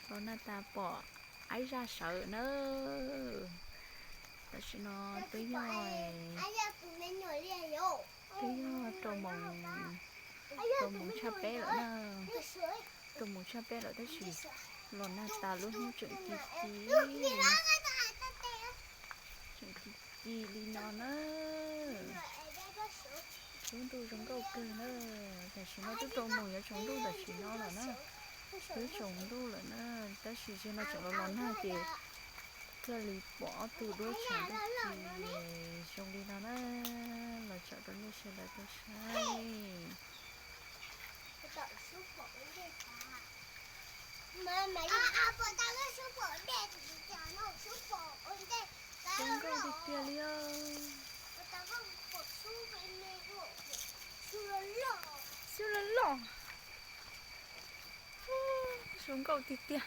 Los nag tas pom aib zaj sawv na. Tam sim no twb yog, twb yog rau moos, rau moos tshaj peb lawm na. Rau moos tshaj peb lawm tab sis los nag tas lub hnub tseem ci ci, tseem ci ci li no na. Lub ntuj zoo nkauj kawg na. Tam sim no twb rau moos yuav tsaus ntuj tam sim no lawm na. Twb tsaus ntuj lawm na, tab sis zaum no tseem los los nag ces thiaj li pom ob tug duab tshav ntuj ci zoo li no na. Los tsom rau nej sawv daws tau saib. Zoo nkauj tiag tiag li os. Xub loj loj. Zoo nkauj tiag tiag.